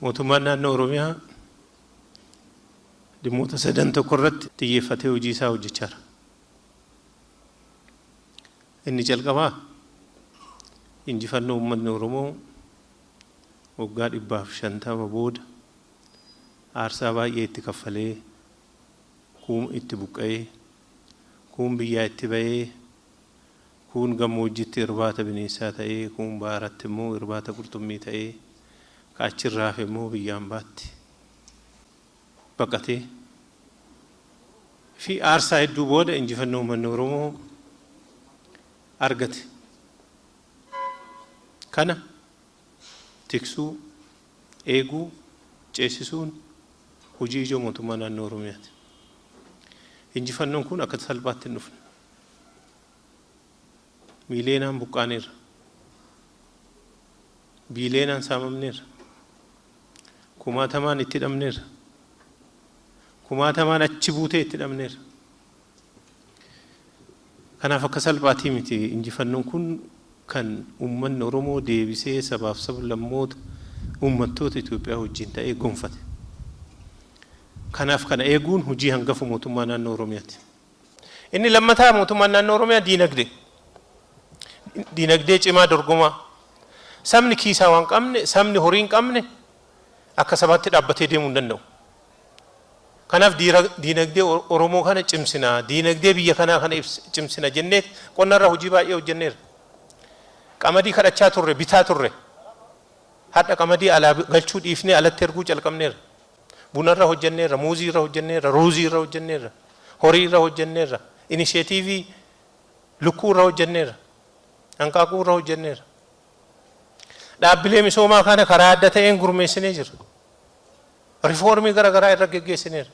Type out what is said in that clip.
Mootummaan naannoo Oromiyaa dhimmoota sadan tokko irratti xiyyeeffatee hojii isaa hojjechaa jira. Inni jalqabaa injifannoo uummanni Oromoo waggaa 150 booda aarsaa baay'ee itti kaffalee, kuun itti buqqa'ee, kuun biyyaa itti ba'ee, kuun gammoojjitti irbaata bineensaa ta'ee, kuun baaratti immoo irbaata qurxummii ta'ee, ka achirraa hafe immoo biyya ambaatti baqatee fi aarsaa hedduu booda injifannoo uummanni Oromoo argate. Kana tiksuu, eeguu, ceesisuun hojii ijoo mootummaa naannoo Oromiyaati. Injifannoon kun akka salphaatti hin dhufne. Miileenaan buqqaaneerra. Biileenaan saamamneerra. Kumaatamaan itti hidhamneerra. Kumaatamaan achi buutee itti hidhamneerra. Kanaaf akka salphaatii miti injifannoon kun kan uummanni Oromoo deebisee sabaaf sablammoota uummattoota Itoophiyaa wajjin ta'ee gonfate. Kanaaf kana eeguun hojii hangafa mootummaa naannoo Oromiyaati. Inni lammataa mootummaan naannoo Oromiyaa diinagdee. Diinagdee cimaa dorgomaa. Sabni kiisaa waan qabne, sabni horii hin qabne akka sabaatti dhaabbatee deemuu hin danda'u. Kanaaf diinagdee Oromoo kana cimsina, diinagdee biyya kanaa kana cimsina jennee qonnarraa hojii baay'ee hojjenneerra. Qamadii kadhachaa turre, bitaa turre. Hadha qamadii alaa galchuu dhiifnee alatti erguu calqabneerra. Bunarra hojjenneerra, muuziirra hojjenneerra, ruuziirra hojjenneerra, horiirra hojjenneerra, inisheetiivii lukkuurra hojjenneerra, hanqaaquurra hojjenneerra. Dhaabbilee misoomaa kana karaa adda ta'een gurmeessinee jirra. Rifoormii gara garaa irra geggeessineerra.